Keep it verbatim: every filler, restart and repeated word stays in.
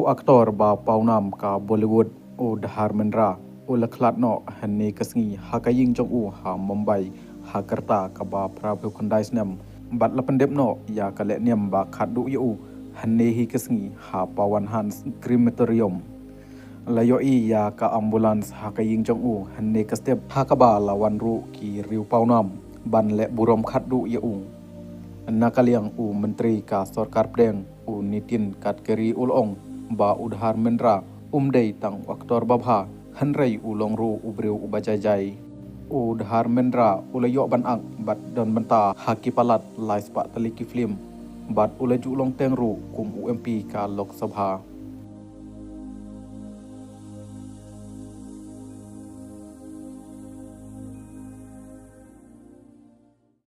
U aktor ba pawnam ka Bollywood, u Dharmendra, u la khlad noh hynne ka sngi ha ka ïing jong u ha Mumbai, ha ka rta kaba phra phew khyndai snem, bad la pyndep noh ïa ka lehniam ba khatduh ïa u hynne hi ka sngi ha Pawan Hans Crematorium. La ïohi ïa ka ambulance ha ka ïing jong u hynne ka step, ha kaba la wan ruh ki riew pawnam ban leh burom khatduh ïa u. Na ka liang u Myntri ka Sorkar Pdeng, u Nitin Gadkari, u la ong ba u Dharmendra um dei tang u aktor babha, hynrei u long ruh u briew uba jai jai. U Dharmendra u la ïoh ban ak bad don bynta ha ki palat lai spah tylli ki film, bad u la ju long teng ruh kum u M P ka Lok Sabha.